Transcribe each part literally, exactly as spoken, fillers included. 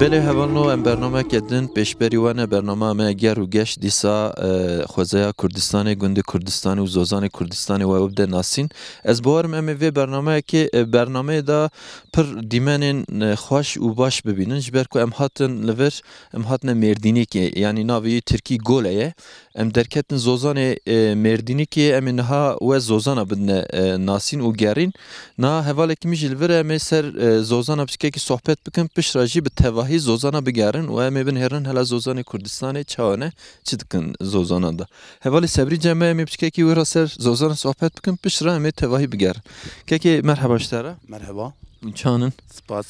Belê hevalno, em bernameyeke din pêşberî we ne, bernama me Ger û Geş dîsa, e, xwezaya Kurdistanê, gundê Kurdistanê û zozanê Kurdistanê we bide nasîn. Ez bawerim em ê vê bernameyekê, e, bernameyê de pir dîmenên, e, xweş û baş bibînin, ji ber ku em hatin li vir, em hatine Mêrdînîkê, yanî navê wî tirkî Gole ye. Em derketin zozanê, e, Mêrdînîkê, em ê niha we zozana bidine, e, nasîn û gerîn. Niha hevalekî min jî li vir e, em ê ser, e, zozana piçkekî sohbet bikin, piştre jî bi tevahî zozana bigerin û em ê binêrin hela zozanê Kurdistanê çawa ne, çi dikin zozana de. Hevalê Sebrî cem me, em ê piçkekî wê re ser zozana sohbet bikin, piştre em ê tevahî bigerin. Kekê merheba ji te re. Merheba. Hûn çanin? Spas.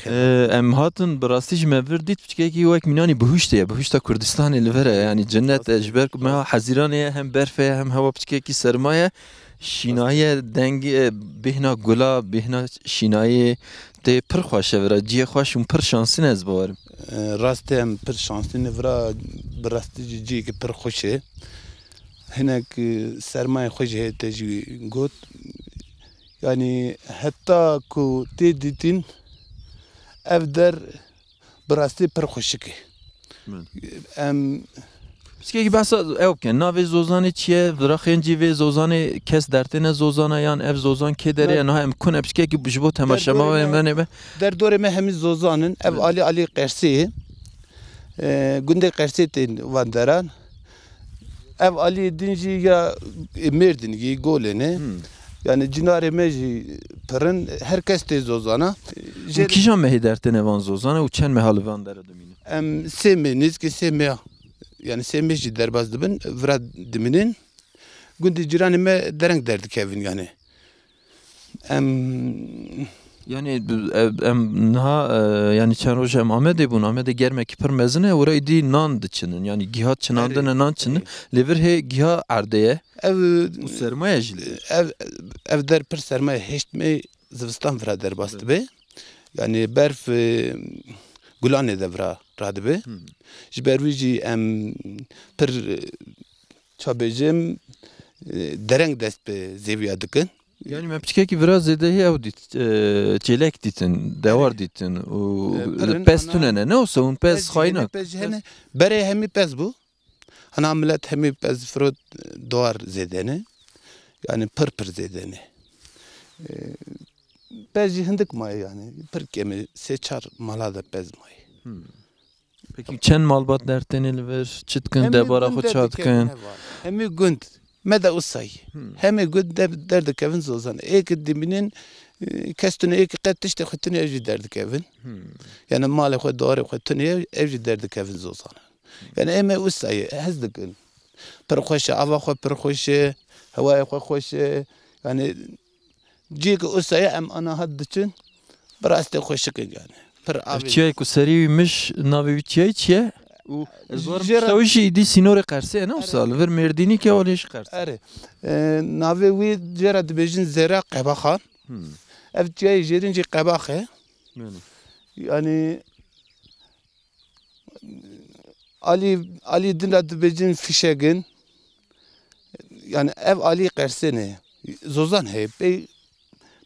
Ee, em hatin bi rastî ji me vir dît piçkekî wek mînanî bihuştê ye. Bihuşta Kurdistanê li vir e. Yanî cennet e. Ji ber ku meha Hezîranê ye, hem berf e, hem hewa piçkekî serma ye. Şînayî ye, dengê, e, bêhna gula, bêhna şînayê tê pir xweş e vira. Cihê xweş û pir şansî ne ez bawerim. Ee, rast e, em pir şansî ne vira, bi rastî jî cihekî pir xweş e. Hinek, e, sermayê xwe jî heye te jî got. Yanî heta ku tê dîtin ev der bi rastî pir xweşik e. Min. Em Piçkekî behsa ew bikin. Navê zozanê çi ye? Viraxên cî vê zozanê kes dertêne zozana yan ev zozan kê derê ye? Niha em kune piçkekî ji bo temaşemayê me nebe. Derdorê me hemî zozan in. Ev alî alî Qersê ye. E, gundê Qersê tên van deran. Ev aliyê din jî ya, e, Mêrdîn, yê Golê ne. Hmm. Yani cinarê me jî pirin, her kes tê zozana. Hûn kîjan mehê dertêne van zozana û çend meha li van dere dimînin? Em sê meh, nêzîkî sê meha. Yani sê meh jî derbas dibin, vira dimînin. Gundê cîranê me dereng derdikevin yani. Em Yanî, e, em niha, e, yanî çend roj em Amedê bûn. Amedê germekî pir mezin e, wira îdî nan diçinin. Yanî giha çinandine, nan çinin. Lê vir hê giha erdê ye. Ev, û sermaye jî li vir. Ev, ev der pir sermaye, heşt meh zivistan vira derbas dibe. Yanî berf, e, gulanê de vira radibe. Hmm. Ji ber wî jî em pir, e, ça bêjim, e, dereng dest bi zêviya dikin. Yani me piçkekî vira zêdehî ew dît, e, çêlek dîtin, dewar dîtin û, e, pirin, pez ana tune ne, ne olsa hûn pez xayînak. Pez hene, berê hemî pez bû. Ana millet hemî pez firot, e, dewar zêdene. Yani pir pir zêdene. E, pez jî hindik maye yani. Pir kêm e, sê çar mala de pez maye. Hmm. Pekî çend malbat dertêne li vir? Çi dikin? Debara xwe ça dikin? Hemî gund. Me de usayî. Hmm. Hemî gund de-, derdikevin zozan. Êk dimînin, e, kes tune êk qet tiştê xwe tune ev jî derdikevin. Hmm. Yani malê xwe, darê xwe tune ev, ev jî derdikevin zozan. Yani em ê usayî, hez dikin. Pir xweş e, ava xwe pir xweş e, hewayê xwe xweş e. Yani cihê ku usayî em aniha diçin, bi rastî xweşik e yani. Pir avê. Çiyayê ku serî wî mij, navê wî çiyayê çi ye? Û ez barim jê re pişta wî jî îdî sînorê Qersê ye, ne wisa? Li vir Mêrdînî ke olê ji Qersê. Erê. E, navê wî jê re dibêjin Zêra Qebaxa. Hmm. Ev çiyayê jêrîn jî Qebax e. Belê. Yani Alî, alî din re dibêjin fişegin. Yani ev alî Qersê ne. Zozan heye. Pey,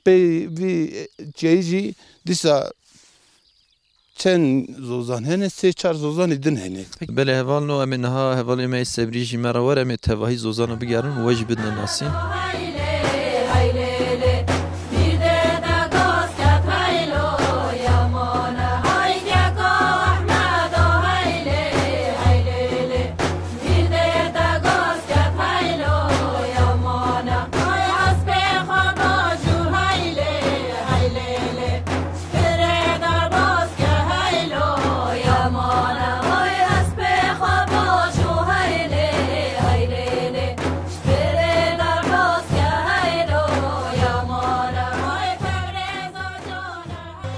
pey vî çiyayî jî dîsa çend zozan hene? Sê çar zozanî din hene. Belê hevalno, em ê niha hevalê me yê Sebrî jî me re were, em ê tevahî zozana bigerin û we jî bidine nasîn.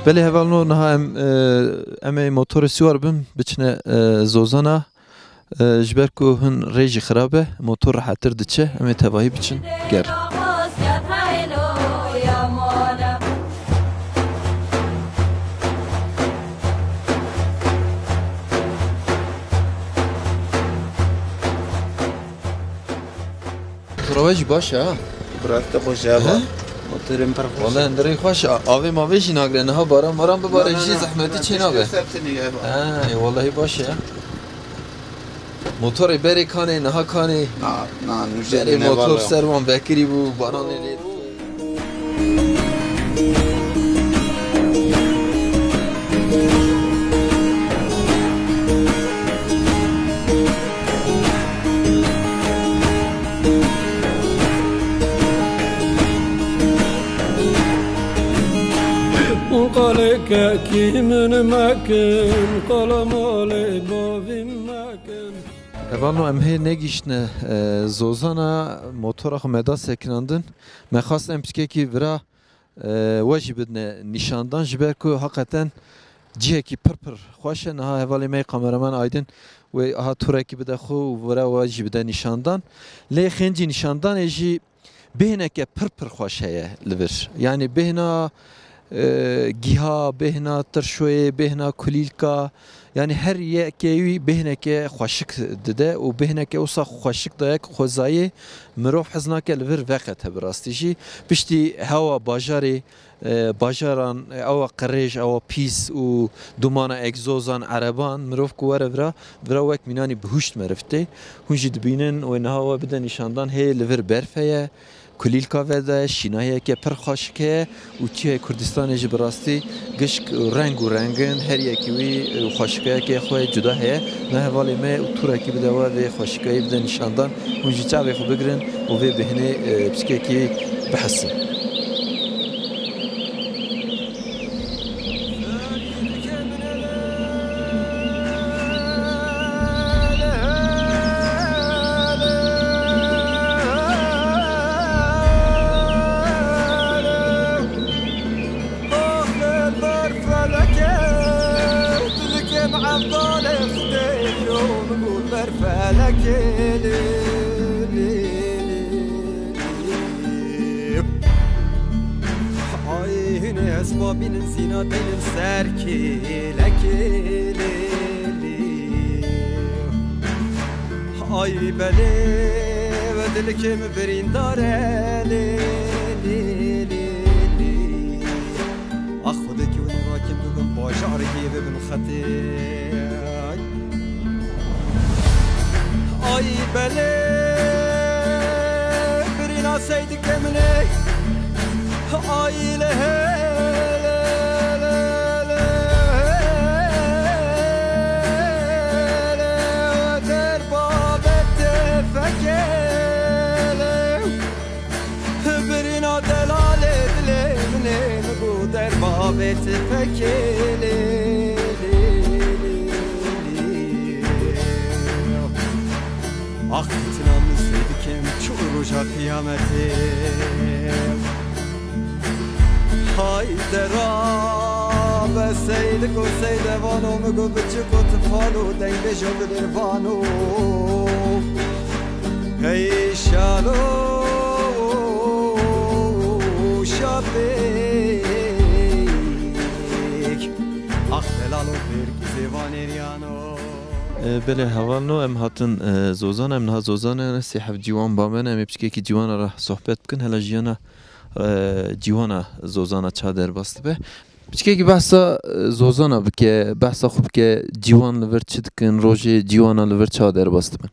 Belê hevalno, niha em, e, em ê motorê siwar bin, biçine, e, zozana. E, ji ber ku hin rê jî xirab e, motor rehetir diçe, em ê tevahî biçin ger. Motora we jî baş e, ha? Bi rastî xweş e, ha? Derin pir xweş. Wala hundirê xweş e. Avê mavê jî nagre. Niha baran maran bibare jî zehmetî çê nabe. He, wallahî baş e. Motorê berê kanê, niha kanê. Na, na, nûjerê berê motor ser wan vekirî bû, baranê lê. Qalê kekî min mekin, qala malê bavî min mekin. Hevalno, em hê negihiştine, e, Zozana, motora xwe me da sekinandin. Me xwest em piçkekî vira, e, we jî bidine nîşandan, ji ber ku heqeten cihekî pir pir xweş e. Niha hevalê me yê kameraman Aydin wê aha turekî bide xwe û vira we jî bide nîşandan. Lê xêncî nîşandanê jî bêhneke pir pir xweş heye li vir. Yanî bêhna, e, giha, bêhna tirşoyê, bêhna kulîlka, yanî her yekê wî bêhneke xweşik dide û bêhneke wisa xweşik daye ku xwezayê mirov hez nake li vir veqete bi rastî jî. Piştî hewa bajarê, e, bajaran, e, ewa qirêj, ewa pîs û dumana egzozan, ereban, mirov ku were vira, vira wek mînanî bihuşt meriv tê. Hûn jî dibînin wê niha we bide nîşandan, hê li vir berf heye, kulîlka vede, şînahiyeke pir xweşik heye û çiyê Kurdistanê jî bi rastî gişk û reng û rengin, her yekî wî û xweşikayeke xwe cuda heye. Na hevalê me û turekî bide we vê xweşikayî bide nîşandan, hûn jî çavê xwe bigirin û vê bêhnê, e, piçkekî bihesin. Ay hûn ê hespa bînin zîna deynin ser kêlekê lê lê. Ay belê ve dilkê min birîndar e lê lê lê lê. Ax xwedekî hûn ê rakin bibin bajarekê bibin xetê. Ay belê birîna seydike min ê. Ay lê lê lê lê. Derbabê tefekê lê. Birîna delalê dilê min ê, min got derbabê tefekê lê, lê, lê, lê. Ax fitina min sê dikim çû roja qiyametê. Hay dera be seydik û seydevano, min got biçik û tifalo, dengbêjo bidirvano. Hey şalo şapêk, ax delalo berkî zêvanê riyano. E, belê hevalno, em hatin, e, Zozan, em niha Zozan e, sê heft ciwan ba me ne, em ê piçkekî ciwana re sohbet bikin, hela jiyana, e, ciwana Zozana ça derbas dibe. Piçkekî behsa, e, Zozana bike, behsa xwe bike, ciwan li vir çi dikin, rojê ciwana li vir ça derbas dibin?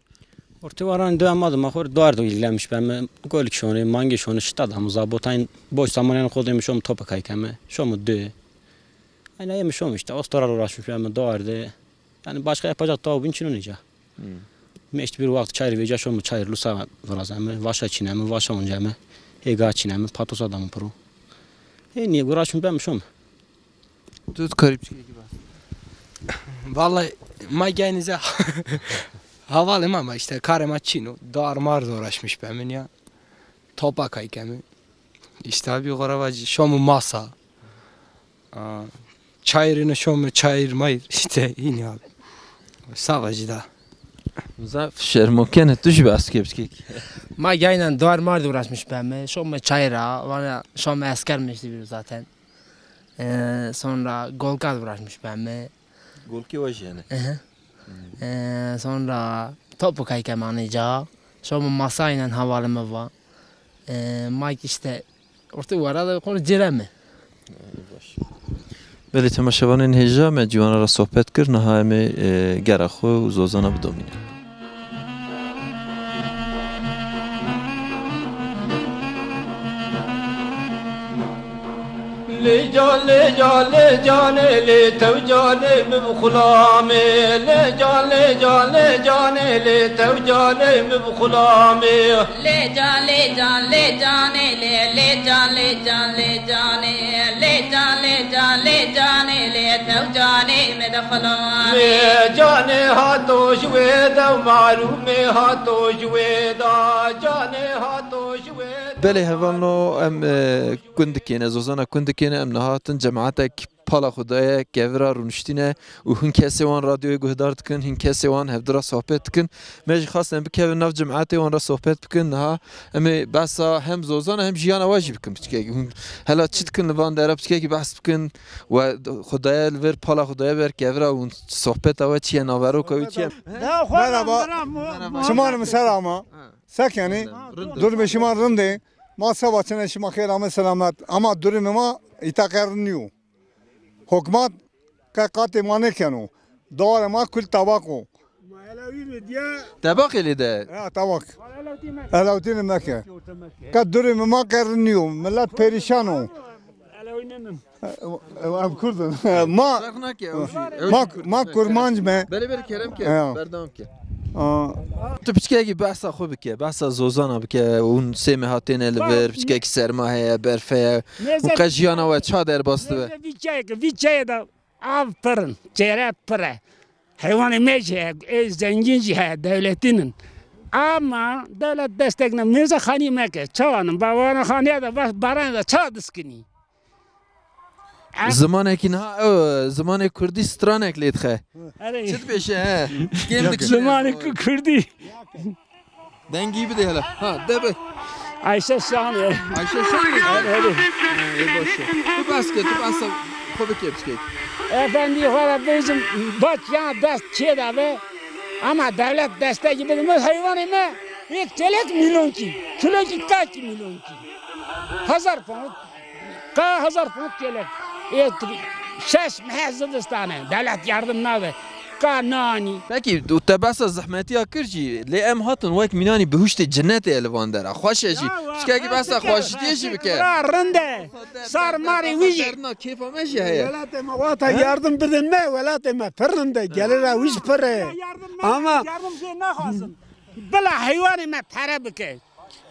Ortê waran dua ma dima xwe duar do ilgilenmiş be me, golik şonê, mangê şonê, şita da muza botayın boş zamanın kodemi şom topa kaykeme, şomu dü. Aynen yemiş şom işte, ostoral uğraşmış be me, duar de. Yani başka yapacak tavuğun için onca. Hmm. Meşt bir vakit çayır veca şom çayır lusa virazeme, vaşa çineme, vaşa onceme, hega çineme, patos adamı pro. He niye uğraşmış be me şom? Tu dikarî piçekî bas. Vallahi ma gaynize havalê ma, ma işte karê ma çîn o. Dar mar uğraşmış be min ya. Topa kaykemi. İşte abi gorava şomu masa. Aa, çayırını şomu çayır mayır. İşte yine abi. Savacı da. Zaf şermokene tu jî bas ke piçekî. Ma gaynen dar mar uğraşmış be mi. Şomu çayıra. Vana şomu eskermişti bir zaten. Ee, sonra Golkar uğraşmış be mi? Golkê we jî hene? Ehe. Hmm. Ee, sonra topu kayke manêca. Şomu masayla havalime va. Ee, Mike işte Ortê wara de qor cêre me. Belê temaşevanên hêja me ciwana re sohbet kir, niha em ê, e, gera xwe û zozana bidomînin. Lê can, lê can, lê canê, lê tew canê min xulamê. Lê can, lê can, lê canê, lê tew canê min xulamê. Lê can, lê can, lê canê, lê, lê can, lê can, lê canê, lê can, lê can, lê canê, lê tew canê min xulamê. Lê canê hato ji wê de û malûmê hato ji wê de. Canê hato ji wê de. Belê hevalno em, e, Kundikê ne, zozana Kundikê ne, em niha hatin, cemaetek pala xwe daye kevira, rûniştîne û hin kesê wan radyoyê guhdar dikin, hin kesê wan hevdira sohbet dikin. Me jî xwest em bikevin nav cemaetê wan re sohbet bikin. Niha em ê behsa hem zozana hem jiyana we jî bikin piçkekî. Hûn hela çi dikin li van dera piçkekî behs bikin. We xwe daye li vir pala xwe daye ber kevira û sohbeta we çi ye, naveroka wî çi ye? Merhaba. Çiman min ser ama. Sekenî. Durumê şima rind e. Ma seba çene şima xêr ame selamet. Ama durumê ma îta qe rind nîyo. Hokmat qe qatê ma nêkeno. Dawara ma kul tabak o. Tebaqê lê de. Ya tabak. Elawtînê meke. Qe durumê ma qe rind nîyo. Millet perîşan o. Em Kurd in. Ma, Ferq nake, ew jî, ew ma, jî Kurd ma in. Kurmanc me. Belê, belê, kerem ke, Ya. berdewam ke. Aa. Tu piçkekî behsa xwe bike, behsa zozana bike, hûn sê meha têne li vir, piçkekî serma heye, berf heye. Hûn qe jiyana we ça derbas dibe? Mêze vî çayeke, vî çayê de av pir in, çêre pir e. Heywanê me jî heye, ê zengîn jî heye, dewletîn in. Ama dewlet destek ne, mêze xanî meke, çawan in, ba wana xaniya de baş baran de ça diskinî. Zimanekî niha ew, zimanê kurdî stranek lê dixe. Erê. Çi dibêje, he? Kêm dikişîne. Zimanê ku-, kurdî. Dengî bide hele. Ha, de be. Ayşe Şahan e. Ayşe Şahan e? Erê, erê. Ha, ê baş e. Tu behs ke, tu behsa xwe bike piçkek. Efendî xwe re bêjim, baş ya dest çê de be. Ama dewlet destekî bide. Me heywanê me yek çelek milyonkî. Kilokî kaç milyonkî? Hezar pound. Ka hezar pound gelek. Ê, şeş meh zivistan e. Dewlet yardım nade. Ka nanî. Pekî, tu te behsa zehmetiya kir jî, lê em hatin wek mînanî bihuştê cinnetê ye li van dera. Xweş e jî. Ya, wa, Piçkekî behsa xweşitiyê jî bike. Ra rind e. Sar marê wî jî. Derna kêfa me jî heye. Welatê me wata yardım bidin me, welatê me pir rind e. Gelira wî jî pir e. Ama yardım jê naxwazin. Bila heywanê me pere bike.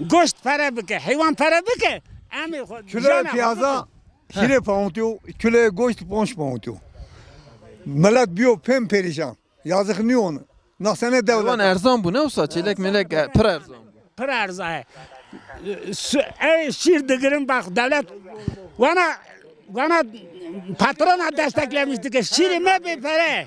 Goşt pere bike, heywan pere bike. Em ê xwe Kiloyê jana xwe piyaza bikin. Hîrê pound yo, kiloyê goşt ponc pound yo. Milet biyo pêm perîşan. Yazık niyon. Nasene dewlet. Heywan erzan bû, ne wisa çêlek mêlek, e, pir erzan bû. Pir erza ye. Su-, ew şîr digirin, bak, dewlet wana, wana patrona desteklemiş dike. Şîrê me bê pere.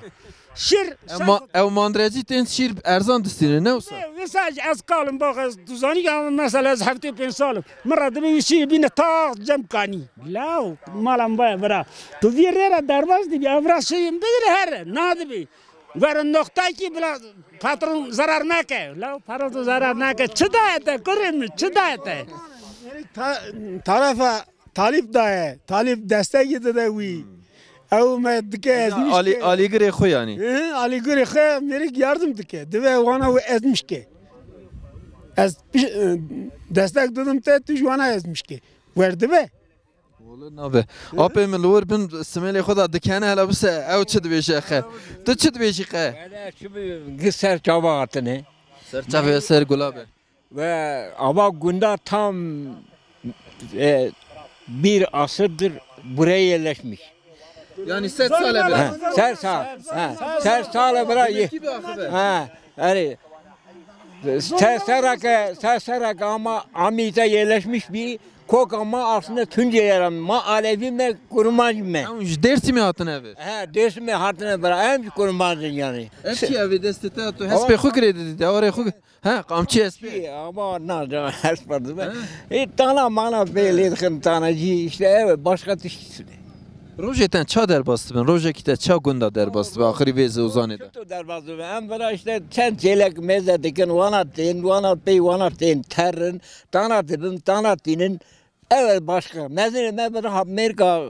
Şîr Ew ma-, ew mandrecî tên şîr erzan distînin, ne wisa? Wisa jî ez kalim, bak, ez, tu zanî ki, ama mesela ez heftê pênc sal im. Min re dibê wî şîrê bîne ta cem kanî. Law, mala min baye bira. Tu vî rê re derbas dibî, ev ra şîrê min bigire here, nadibî. Were noxtayekî bila patron zerar neke. Law, patron zerar neke. Çi daye te, kurê min, çi daye te? Ta-, tarafa Talîb daye. Talîb destekî dide wî. Hmm. Ew me dike ezmiş Alî-, ke. Alîgirê xwe yanî. Hı hı, alîgirê xwe mêrik yardım dike. Dibe wana wî ezmiş ke. Ez piş-, e, destek didim te, tu ji wana ezmiş ke. Werdibe. Wele nabe. Hı? Apê min li wir bin simêlê xwe da dikene hele bise ew çi dibêje xe. Tu çi dibêjî qe? Wele çi bi-, gi ser çava hatine. Ser çavê ser gulabe. Ve ava gunda tam, e, bir asırdır buraya yerleşmiş. Yani set sale bira. Ha, ser sa-, ha, ser sale bira ye-, Demek ki bir akıbe. Ha, yani, ser serake, ser serake ama Amîte yerleşmiş bir kok ama aslında Tunceliler ama Alevi me, Kurmancî me. Ew ji Dêrsimê hatine vir. Ha, Dêrsimê hatine bira, em ji Kurmancî yani. Ev çi ev ê destê te tu hespê xwe girê didî, dewarê xwe. He, qamçî hespê. Ama na, na, hespa dime. He? E, tana mana bê lê dixin, tana jî işte, evet, başka tişt. Rojê te ça derbas dibin? Rojekî te ça gunda derbas dibe? Axirî vê zozanê de. Çito derbas dibe? Em vira işte çend çêlek mêze dikin, wana tên, wana pey, wana tên terin, tana dibim, tana tînin. Evet başka. Mezin me bir ha Amerika,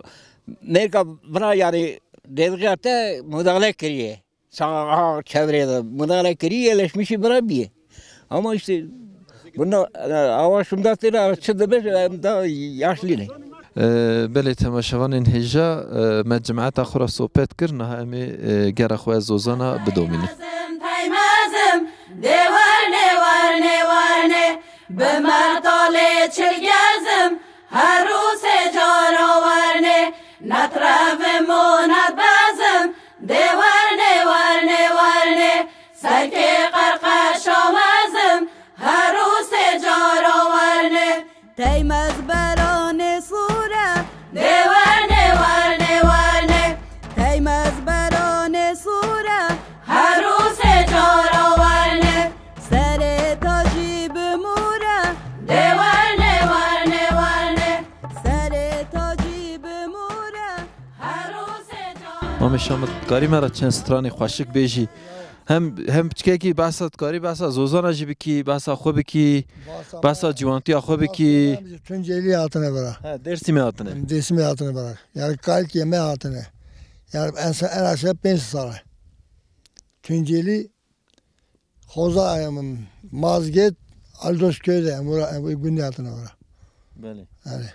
Amerika bira yani devriya te müdahale kiriye. Sağ çevrede müdahale kiriye, eleşmişi bira biye. Ama işte bunda e, ama şunda tira çi demiş, em daha yaşlı ne? E, belê temaşevanên hêja, e, me cemeta xwe re sohbet kir, niha em ê, e, gera xwe Zozana bidomînin. Taymazım, taymazım, de werne, werne, werne, bi mertalê çilgezim, her rûsê cara werne, netrevim û netbezim, de werne, werne, werne, serkê qerqeşa mezim, her rûsê cara werne. Teymez beranê sure, de werne, werne, werne. Teymez beranê sure, her rûsê cara werne. Serê tacî bi mûre, de werne, werne, werne. Serê tacî bi mûre, her rûsê cara. Mamê Şamil, karî me re çend stranê xweşik bêjî? Hem, hem piçkekî behsa dikarî behsa Zozana jî bikî, behsa xwe bikî, behsa ciwantiya xwe bikî. Em ji Tunceli hatine bira. He, Dêrsimê hatine. Em Dêrsimê hatine bira. Yani kalkê me hatine. Yani en, en aşağı pênc sal e. Tunceli, Xoza, em, Mazgêt, Aldoz köyde, em ora, em gundî hatine bira. Belê. Yani.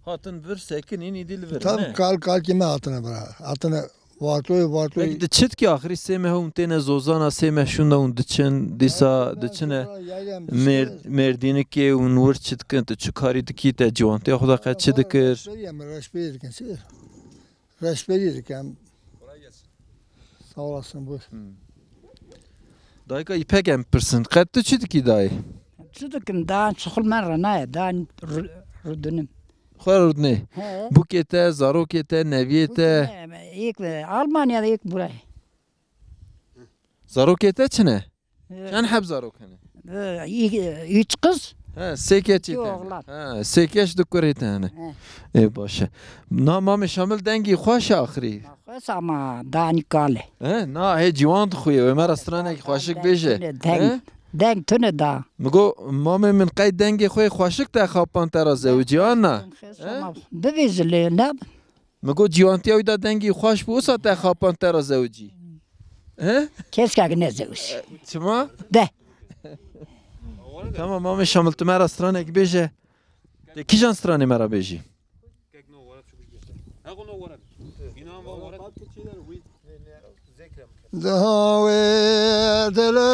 Hatin vir sekinîn, îdî li vir, Tam ne? Kal, kalkê me hatine bira. Hatine Vartoyê, Vartoyê. Peki di çi dikî axirî sê meh hûn têne Zozana, sê meh şûnde hûn diçin, dîsa diçine Zozana, yayla em Mêr-, diçin. Mêrdînikê hûn wir çi dikin, tu çi karî dikî, te ciwantiya xwe de qet çi dikir? Reşberî em, reşberî dikin, çi? Reşberî dikin. Sağ olasın, buyur. Hmm. Dayika Îpek em pirsin, qet tu çi dikî dayê? Çi dikim, dan çixul me re nayê, dan ru-, rudinim. Xwe rûdinê. He. Bûkê te, zarokê te, neviyê te. Bûkê me, yek, e, Almanya'da yek buraya. Zarokê te çi ne? E, Çend heb zarok hene? E, yek, e, üç kız. He, sê keçê te hene. Oğlan. He, sê keç du kurê te hene. He. Ê, baş e. Na Mamê Şamil dengî xweş e axirî. Xweş ama danî kale. He, na hê ciwan dixuye, wê me re stranek xweşik bêje. Deng, deng, deng tune da. Mi go, mamê min qey dengê xwe xweşik te xapan te re zewicî, an na? He? Bibêje lê ne? Mi go ciwantiya wî da dengî xweş bû, wisa te xapan te re zewicî. He? Keşke ne zewicî. Çima? De. Tamam, mamê Şamil, tu me re stranek bêje. Te kîjan stranê me re bêjî? Daha wê dela,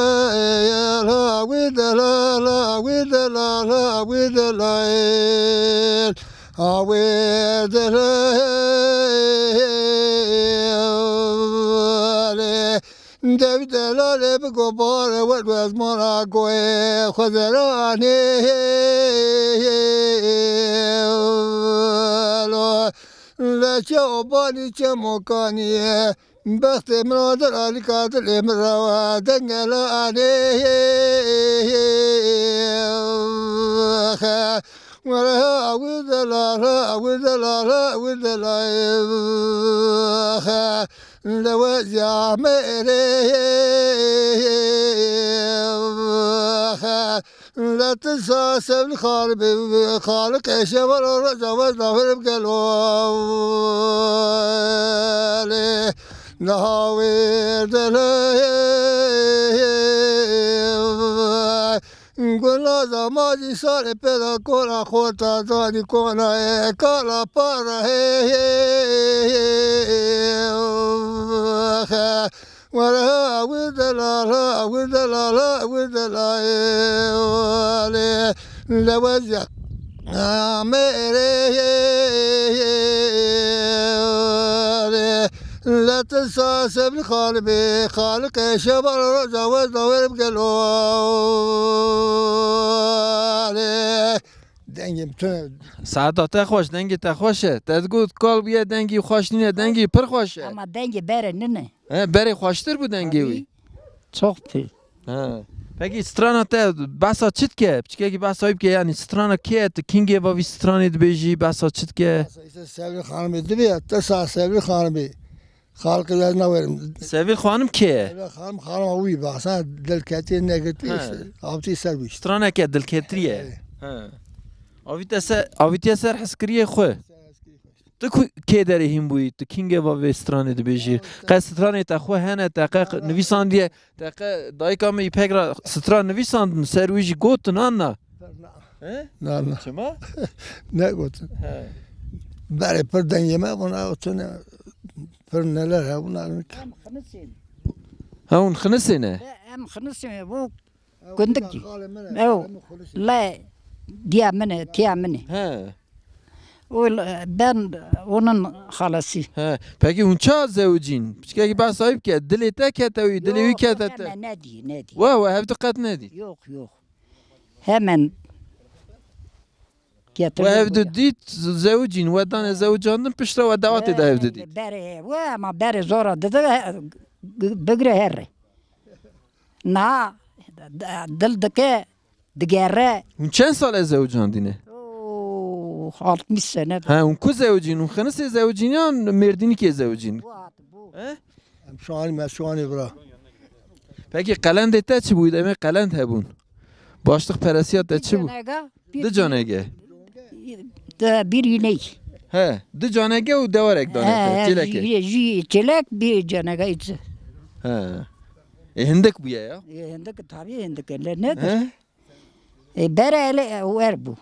la wê dela, la wê dela, la wê dela, ha wê dela. Dev delalê bi gobar we dwezmana goyê xwe zeranê. Leçe obanî çemokanî ye. Bextê min o der alîka dilê min rewa dengelanê. Were ha wî delal ha wî delal ha wî delal. Lewezya mêrê le tisa sevli xalibê xaliqê şever o roca wez naverim gelo. Niha wê dele Gula zamazî sarê pêda kora xorta zanî kona ye kala para he he he he. Were ha wî delal ha wî delal ha wî delal. Lewezya amêrê le tisa sevli xalibê xaliqê şebar roca wez dawerim gelo. Dengê min tune. Saeta te xweş, dengê te xweş e. Te digot kal bûye dengî xweş nîne, dengî pir xweş e. Ama dengê berê nîne. He, berê xweştir bû dengê wî. Çok pir. He. Pekî strana te behsa çi dike? Piçkekî behsa wî bike, yanî strana kê ye? Tu kîngê va vî stranê dibêjî, behsa çi dike? Îşte Sevlî Xanimê dibê, tisa Sevlî Xanimê. Xalqê lez nawerim. Sevîl Xanim kê ye? Sevîl Xanim, xanima wî behsa dilketî negirtî, he, işte, avtî ser wî işte. Straneke dilketirî ye. Evet. He. Avîte ser, avîtiye ser hezkiriyê xwe. Tu ku kê derê hîn bûyî, tu kîngê va vê stranê dibêjî? Qe stranê te xwe hene, te qe nivîsandiye, te qe dayika min Îpek ra stran nivîsandin, ser wî jî gotin, an na? He? Na, na. Çima? Negotin. He. Berê pir dengê me bûn, ew tune pir neler hebûn, ew Em xinisên. Ha, hûn xinisê ne? Em xinisên, bu Gundikî. Ew, le, diya min e, tiya min e. He. O, le, ben, onun xalası. He. Peki hûn ça zewicîn? Piçkekî behsa wî bike. Dilê te kete wî, dilê wî Yok, kete yok, te. Hemen ne diye, ne diye. We, we hev du qet nedî. Yok, yok. Hemen We getirdim hev du buraya. Dît, zewicîn, we dane zewicandin, piştre we dewatê de hev du dît. Berê, we ama berê zora dide, bigre herre. Na, d-, dil dike, digere. Hûn çend sal e zewicandîne? Oo, altmış sene. He, hûn ku zewicîn? Hûn Xinisê zewicîn yan Mêrdînîkê zewicîn? Bu hat, bu. He? Em şanî, me şanî bira. Peki qelendê te çi bû? Demê qelend hebûn. Başlıq peresiya te çi bû? Canega, bir Di canege. De bir inek. He, di canege û dewarek dane te, He, çileke. Jî, jî çilek bir canega içi. He. E, hindik bûye ya? E, hindik, tabii hindik, le nedir? He? E, bere ele, e, wer bû.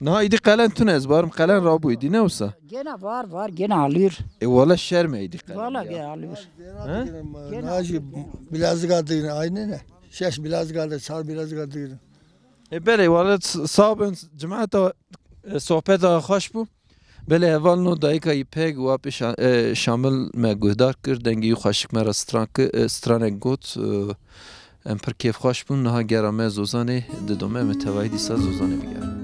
Niha îdî qelen tune ez barim qelen rabû îdî ne wisa? Gene var, var, gene alıyor. E wala şerm e îdî qelen Valla ya. Gene alıyor. He? Gene Naci alıyor, gene. Bilezika digrin aynı ne? Şeş bilezika de, çar bilezika digrin. E belê wala s-, sağ bin cemaata, e, sohbeta xweş bû. Belê hevalno dayika Îpek û apê Şa-, e, Şamil me guhdar kir, dengê wî xweşik me re stran ki-, e, stranek got, e, em pir kêfxweş bûn. Niha gera me Zozanê didome, em ê tevayî dîsa Zozanê bigerin.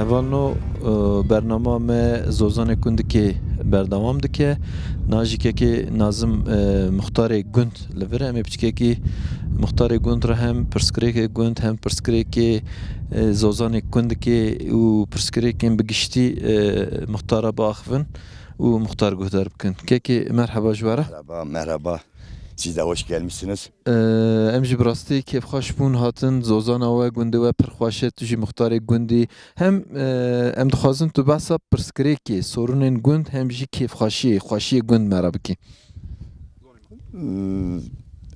Hevalno, e, bernama me Zozanê Gundikê berdewam dike. Niha jî kekê Nazim, e, muxtarê gund li vir e. Em ê piçkekî muxtarê gund re hem pirsgirêkê gund, hem pirsgirêkê, e, Zozanê Gundikê û pirsgirêkên bi giştî, e, muxtara biaxivin û muxtar guhdar bikin. Kekê merheba ji we re. Merhaba, merhaba. Siz de hoş gelmişsiniz. Ee, em jî bi rastî kêfxweş bûn hatin Zozana we, gundê we pir xweş e, tu jî muxtarê gundî. Hem, e, em dixwazin tu behsa pirsgirêkê, sorunên gund, hem jî kêfxweşiyê, xweşiyê gund me re bikî. Ee,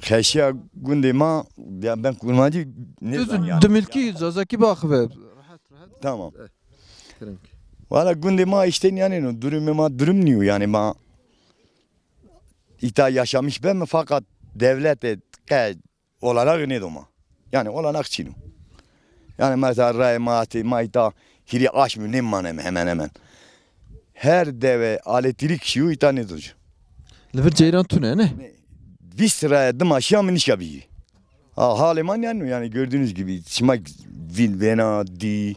Xeşiya gundê ma, ya ben kurmancî Tu nêzan yani. Dimilkî, zazakî biaxive. Tamam. Valla gundê ma işte yani no, durumê ma durum niyo yani ma Îta yaşamış be mi fakat devlete qe olanak nêdo ma. Yani olanak çin o. Yani mesela rayê ma hatê ma îta hîrê aşmî nêmane mi hemen hemen. Her deve elektrik şiyo îta nêdo. Li vir ceyran tune ne? Vîst rayê dima şiya min nişka bî. Ha, halê man yani, yani gördüğünüz gibi şima vîn vêna dî.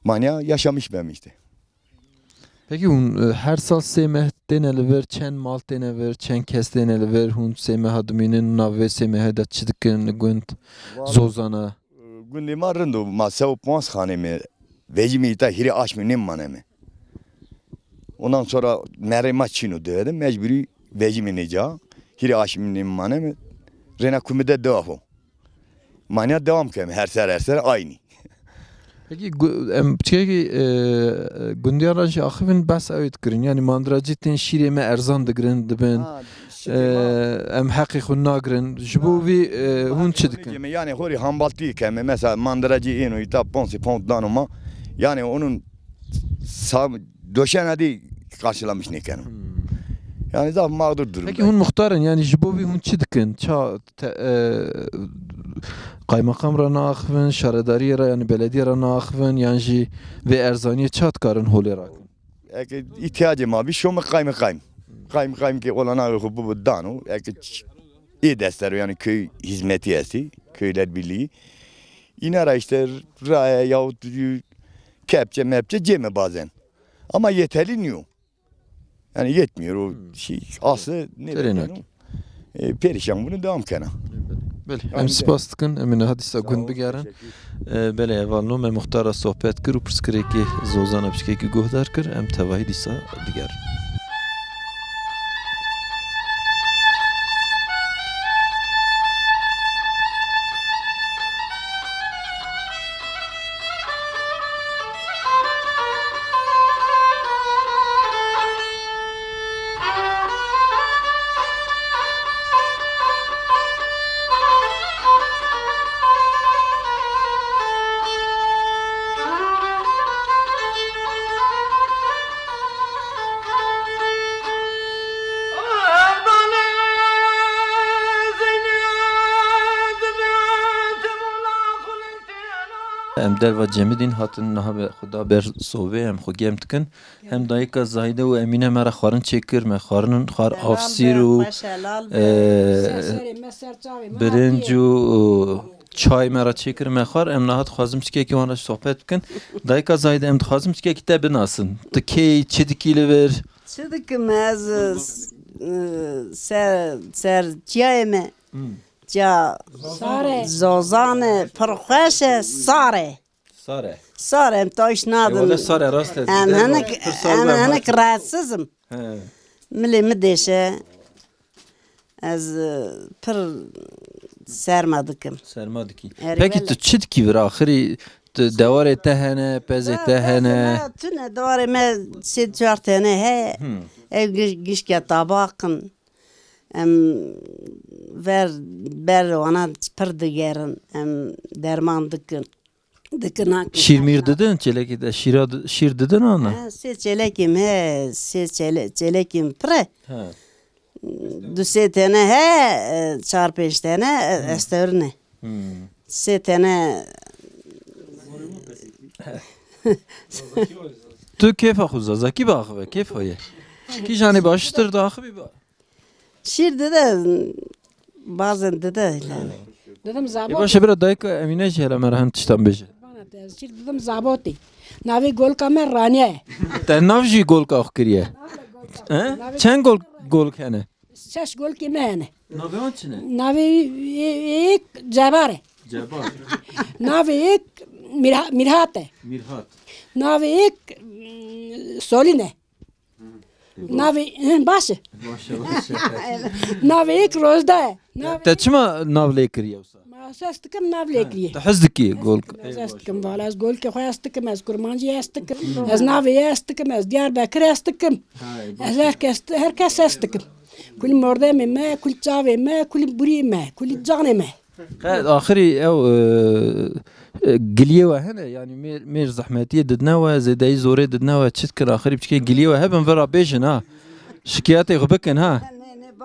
Manya yaşamış be mi işte. Peki hûn, e, her sal sê meh têne li vir, çend mal têne vir, çend kes têne li vir, hûn sê meha dimînin, nav vê sê mehê de çi dikin li gund, Valla, Zozana? E, gundê ma rind o, ma se û panc xanê me, vecî me îta hîrê aşmî nêmane me. Ondan sonra merê ma çîno deve de, mecburî vecî me nêca, hîrê aşmî nêmane me, rêna kumî de dewa xo. Manya devam kem her ser her ser aynı. Peki gu-, em piçekî, e, gundiya re jî axivin behs ew ê dikirin. Yani mandiracî tên şîrê me erzan digirin dibin. Ha, şîrê E, ma. Em heqê xwe nagirin. Ji bo Ha. vî, e, hûn çi dikin? Yani xorî hambaltî keme. Mesela mandiracî êno îta ponsi pont dano ma. Yani onun sa-, doşena dî karşılamış nêkeno. Hmm. Yani zaf mağdur durumda. Peki hûn muxtar in, yani ji bo vî hûn çi dikin? Ça te, e, qaymeqam re naaxivin, şaredariyê re, yani belediyê re naaxivin, yan jî vê erzaniyê ça dikarin holê rakin? Eke îhtiyacê ma bî, şome qaymeqam. Qaymeqam ki olanağı xwe bibo dano, eke ç-, ê destero, yani köy hizmeti esti, köyler birliği. Îna ra işte raye yahut kepçe mepçe cême bazen. Ama yeterli niyo. Yani yetmiyor o Hmm. şey, aslı ne Terên derken hak. o? E, perişan bunu devam kena. Belê. Em Aynen. spas dikin, em ê niha dîsa Sağ gund ol, bigerin. teşekkür. E, belê, hevalno me muxtara sohbet kir û pirsgirêkê zozana piçkekî guhdar kir, em tevahî dîsa digerin. Em derva cemidîn hatin niha be xwe da ber sobê, em xwe germ dikin. Hem dayika Zahîde û Emîne me re xwarin çêkir, me xwarin xwar, Helal avsîr be, û, xwe şelal be. e, Ser serê me, ser çavê me birinc hatiye. û, û çay me re çêkir, me xwar. Em niha dixwazim çikekî wan re sohbet bikin. Dayika Zahîde, em dixwazim çikekî te binasin. Tu kê yî, çi dikî li vir? Çi dikim ez, e, ser, ser çiyayê me. Hmm. Çiya Sare. Zozan e, pir xweş e, sar e. Sare. Sare, em taş E, nadin. wele sare, rast e. Em Derdor, hinek, pir sar em be, hinek hatim. rahatsizim. He. Milê mi dêşe. Ez, e, pir serma dikim. Serma dikî. Erê Peki wele. tu çi dikî vir axirî? Tu dewarê te hene, pezê Ha, te pezê hene? me tune, dewarê me sê çar tene heye. Hmm. Ev giş-, gişke tabaqin. Em ver, ber wana pir digerin. Em derman dikin. Dikina Şîr mîr didin? Çêlekê de şîra di-, şîr didin ana? Ha, sê çêlekê me, sê çêle-, çêlekê me pir e. Ha. Du sê tene he, e, çar pênc tene, e, Hı. estewrine. Hmm. Sê tene Tu kêfa xwe zazakî biaxive, kêfa ye. Kîjanê baştir diaxivî ba. Şîr dide, bazen dide. Didim Ê, zabot. Baş e, bira dayika Emîne jî hela me re hin tiştan bêje. Bana te, şîr didim zabotê. Navê golka me Raniye. Te nav jî golka xwe kiriye. He? Navê Çend gol, golka me Raniye. golk hene? Şeş golkê me hene. Navê wan çi ne? Navê yê-, yê-, yek Cebar e. Cebar. Navê yek Mirha-, Mirhat e. Mirhat. Navê yek, mm, Solîn e. Hı. Navê, hı, baş e. Baş e, baş e. Navê yek Rozda e. Navê Te çima nav lê kiriye wisa? Ma hez dikim nav lê kiriye. Ha, tu hez dikî gol? Ez hez dikim, vala ez golkê xwe hez dikim, ez kurmancî hez dikim, ez navê yê hez dikim, ez Diyarbekir hez dikim. Ha, baş e. Ez her kes, her kes hez dikim. Kul mordemê me, kul çavê me, kul burî me, kul canê me. Qe-, axirî ew, e, e, giliyê we hene? Yanî mêr, mêr zehmetiyê didine we, zêdeyî zorê didine we, çi dikin? Axirî piçkê giliyê we hebin, vira bêjin ha. Şikayetê xwe bikin ha.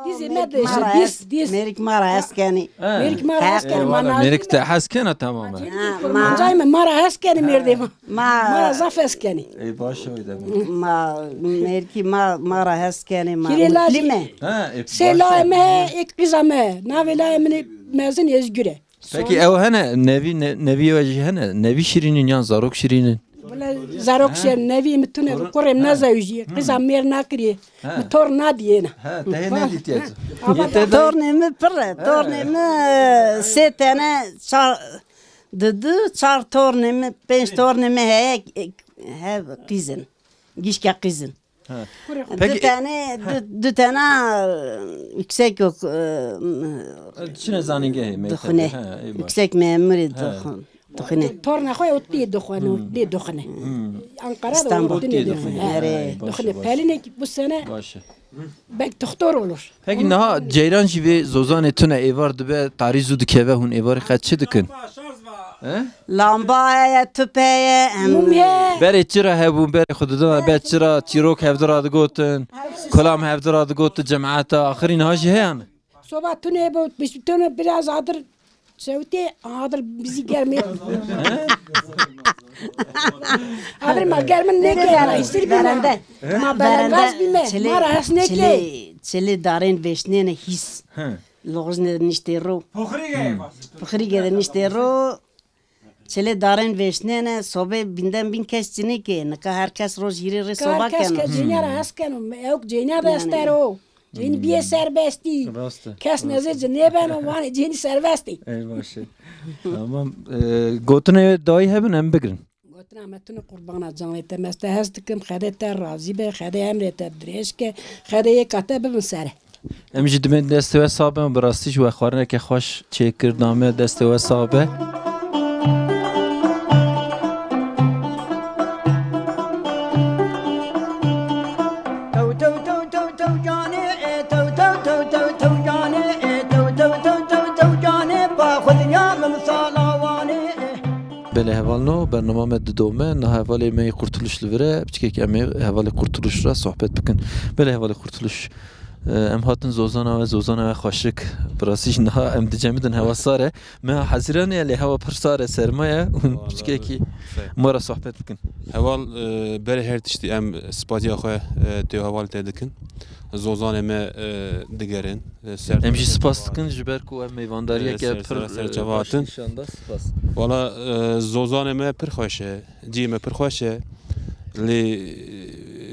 Dîzê me Mêrik dêşe, ma ra dîz, hez, dîz. Mêrik ma ra hez kenî. Ha. Mêrik ma ra hez Heq kenî, e, ma wala, nazî mêrik me. te hez kena tamam e. Ha, ma. Kurmancayê me, ma ra hez kenî mêrdê ma. Ma. Ma ra zaf hez kenî. Ê, baş e, wê demê. Ma, mêrkî ma, ma ra hez kenê, ma Kirê umutli lajî. me. Ha, ê, Sê baş layê e. me, êk qîza me. Navê layê min ê mezin Êzgür e. Peki Son- ew hene, nevî, ne-, nevî we jî hene? Nevî şirînin yan zarok şirînin? Wele zarok Ha? şirîn, nevî min tune, Torun- kurê min Ha. nezewicî. Hı. Qîza mêr nakirî. Ha. Min tor nadiyê na. Ha, te hê nedîtiye tu. Ama Yê te de- Tornê min pir e, Ha. tornê min sê tene, çar, Didu, çar tornê min, pênc tornê min heye, hev qîzin. Gişke qîzin. Ha. Kurê xwe. Du Peki tane, du, du tane yüksek yok, e, Çine zanîngehê, mektebê. dixwine. Ha, ê baş. Yüksek memurî Ha. dixwin-, dixwine. Torna xwe ot dê dixwine, ot dê dixwine. Hmm. Ankara da İstanbul. ot dê Ot dê dixwine. dixwine. Ha, Erê. ha, baş e, Dixwine. baş e. Pelinek bu sene Baş e. Belki doktor olur. Peki niha ceyran jî vê zozanê tune êvar dibe, tarî zû dikeve, hûn êvarê qet çi dikin? He? Lamba heye, tüp heye, em Mum ye. Berê çira hebûn, berê xwe didin, ber çira çîrok hevdi ra digotin, kulam hevdi ra digotin, cemaeta, axirî niha jî heye ne? Soba tune bû, tune biraz adir Şewtê adir bizi germê. Adir ma germin neke, istir bîne. Berende. Ma belengaz bîme, Çilê, ma ra hes neke. Çilê, çilê darên veşnêne hîs. He. Loxizne de niştê ro. Poxirîge. Poxirîge de niştê ro. Çilê darên vêşnê ne, sobê bînden bîn kes çinîkê. Nika her kes roj hîrê rê soba keno. Her kes ke cêniya re hes keno. Ew cêniya de ester o. Cênî biyê serbestî. Rast e. Kes nezê ci nêbeno, wanê cênî serbestî. Ey baş e. Tamam. E, gotinê dayî hebin em bigirin. Gotina me tune qurbana canê te, me ez te hez dikim, Xwedê te razî be, Xwedê emrê te dirêj ke, Xwedê yêka te bibin sere. Em jî dibên destê we sax be, bi rastî jî we xwarineke xweş çêkir da me, destê we sax be. Tew, tew, tew, tew, tew canê, e, tew, tew, tew, tew, tew canê, e, tew, tew, tew, tew, tew canê, pa xwe dinya min sala wanê, e. Belê hevalno, bernama me didome, niha hevalê me yê Kurtuluş li vir e, piçkek em ê hevalê Kurtuluş re sohbet bikin. Belê hevalê Kurtuluş, e, em hatin zozana we, zozana we xweşik. Bi rastî jî niha em dicemidin, hewa sar e. Meha Hezîranê ye, lê hewa pir sar e, serma ye. Hûn piçkekî me re sohbet bikin. Heval, e, berê her tiştî em spasiya xwe, e, tê heval te dikin. Zozanê me, e, digerin. E, ser Em jî spas dikin ji ber ku em mêvandariyeke pir, e, baş nîşan da. Spas. Wala, e, zozanê me pir xweş e, cihê me pir xweş e. Lê,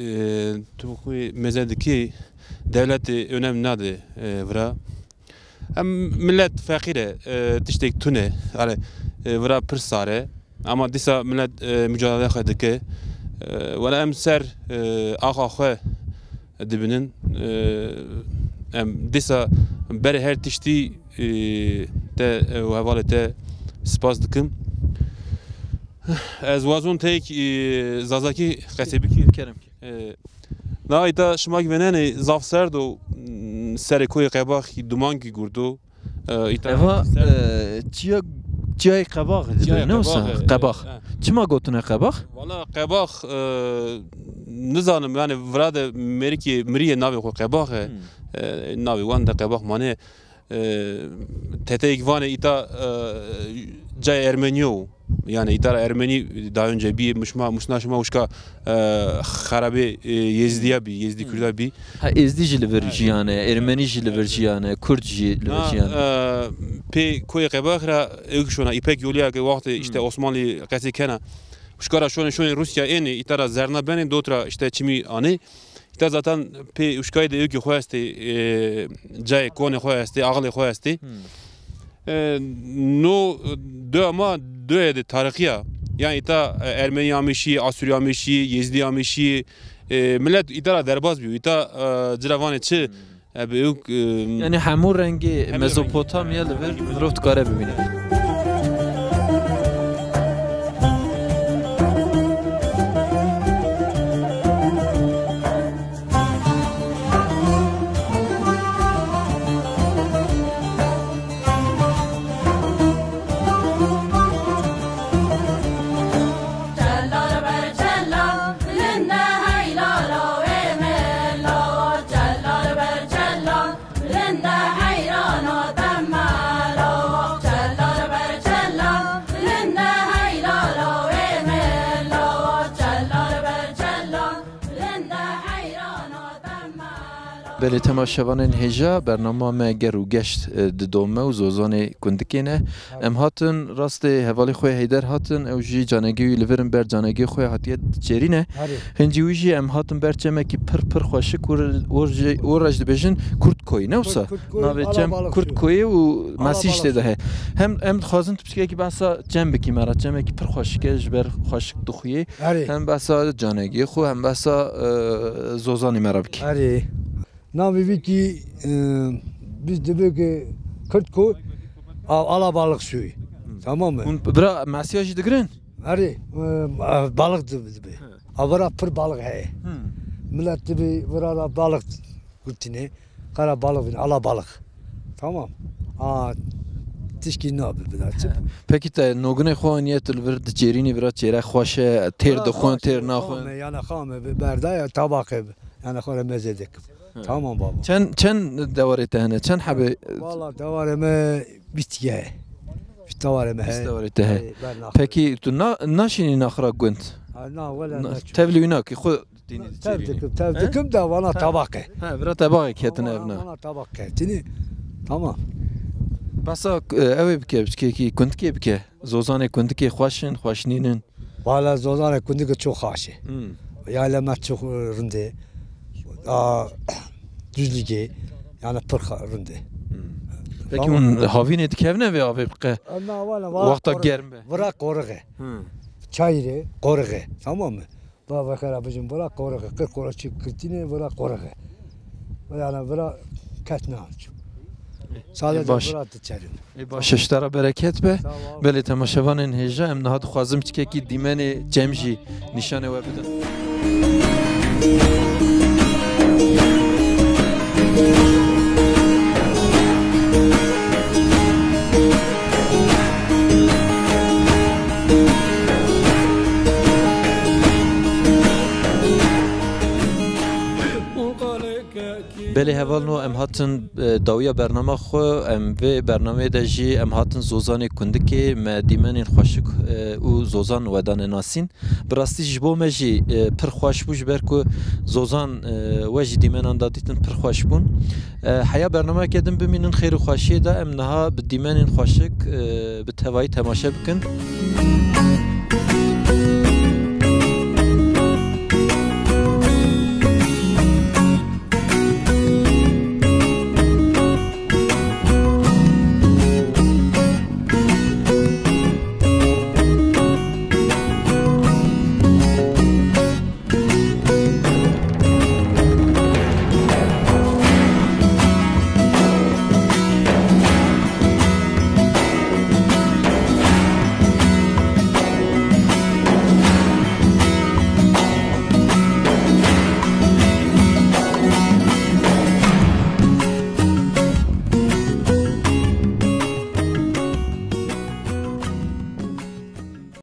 e, tu xwe mêze dikî, dewletê önem nade, e, vira. Em millet feqîr e, e, tiştek tune. Yanî, e, vira pir sar e. Ama dîsa millet, e, mücadele xwe dike. E, wela em ser, e, axa xwe dibinin. E, em dîsa berê her tiştî, e, te, e, û hevalê te spas dikim. Ez wazon teyek, e, zazakî qesê bikî. Kerem. E, na îta şima ki venenê zaf serd o, m, serê koyê Qebax duman ki gurdo. E, îta Eva, ser- e, çiya, çiyayê Qebax dibê, Çiyayê ne wisa? Qebax, e, Qebax. E. Çima gotine Qebax? Valla Qebax, e, nizanim, yani vira de mêrikê miriyê navê xwe Qebax e. Hmm. E, navê wan de Qebax mane. E, teteyek vanê îta, e, cayê Ermeniyo. Yani îta ra Ermenî daha önce bî, mişma, musna şima wişka, e, xerabê, e, Yezdiya bî, Yezdi Hmm. Kurda bî. Ha, Êzdî jî li vir Ha, jiyane, Êzdî. Ermenî jî li vir jiyane, Kurd jî li vir Na, jiyane. e, pê koyê Qebax ra ewk şona, îpek yolîya ke wextê işte Hmm. Osmanlî qesê kena. Wişka ra şonê, şonê Rûsya ênê, îta ra zerna benê, dot ra işte çimî anê. Îta zaten pê wişkayê de ewkê xwe estê, e, cayê konê xwe estê, axilê xwe estê. Hmm. E, no do ama doyê de tarixiya. Yani îta, e, Ermenî amêşî, Asûrî amêşî, Yêzdî amêşî, e, millet îta ra derbas bî. Îta, e, cira vanê çi? Hmm. Ev ewk, e, Yani hemû rengê hemû Mezopotamya rengê. Li vir mirov dikare bibîne. Belê temaşevanên hêja, bernama me ger û geşt, e, didome û zozanê gundikê ne. Em hatin rastê hevalê xwe Heyder hatin, ew jî canegê wî li vir in, ber canegê xwe hatiye diçêrîne. Erê. Hincî wî jî em hatin ber çemekî pir pir xweşik û re-, û re-, û re jî dibêjin Kurdkoyî, ne wisa? Kurdkoyî, Navê çem Kurdkoyê û mesîj tê de heye. Hem em dixwazin tu piçkekî behsa çem bikî me re, çemekî pir xweşik e, ji ber xweşik dixuyê. Erê. Hem behsa canegê xwe, hem behsa, e, zozanê me re bikî. Erê. Navê wî kî, e, biz dibê ki Kurdko, a-, alabalık suyu. Tamam mı? Hûn bira mesiya jî digirin? Erê, e, balık dib-, dibê. He. Avara pir balık heye. Hmm. Millet dibê vira da balık gurtine. Kara balık bin, alabalık. Tamam. A, tişkî nabe bila çi. Peki te nogunê xwe aniye tu li vir diçêrînî, vira çêre xweş e, têr dixwin, têr naxwin? Xame, yani xame, bi-, berdaya tabaqê, yani xwe re meze dikim. Hı. Tamam baba. Çend, çend dewarê te hene? Çend hebê? Valla dewarê me bîst ye. Bîst dewarê me he. Bîst dewarê te he. He, ber naxwe. Peki tu na-, naşînî naxira gund? Ha, na, wele na, naçû. Tevlî wî nakî, xwe Dînî Tev diçêrî. Dikim, tev He? Dikim de vana He. Tabak e. He, vira tabakê ketine Vana, evna. Vana tabak ketine. Tamam. Basa, e, ew ê bike, piçkekî kundikê bike. Zozanê Kundikê xweş in, xweş nînin? Wala zozanê Kundikê çok xweş e. Hmm. Yayla me çok, e, rind e. A, Düzlükê, yani pir xa-, rind e. Hmm. Peki hûn havînê dikevine vê avê biqe? Ama wala, wala Wexta qor-, germ be. Vira qorix e. Hmm. Çayirê qorix e, tamam mı? Ba vekara bijim vira qorix e, qir qora çi kirtîne vira qorix e. Yani vira kes ne. Sadece E, baş. Vira diçerin. Ê baş, ji te re bereket be. Sağ ol. Belê temaşevanên hêja, em niha dixwazim tikekî dîmenê çem jî nîşanê we bidin. Belê hevalno, em hatin, e, dawiya bernama xwe, em vê bernameyê de jî em hatin Zozanê Kundikê, me dîmenên xweşik, e, û zozan we dane nasîn. Bi rastî ji bo me jî, e, pir xweş bû, ji ber ku zozan, e, we jî dîmenan da dîtin pir xweş bûn. E, heya bernameyeke din bimînin xêr û xweşiyê de, em niha bi dîmenên xweşik, e, bi tevayî temaşe bikin.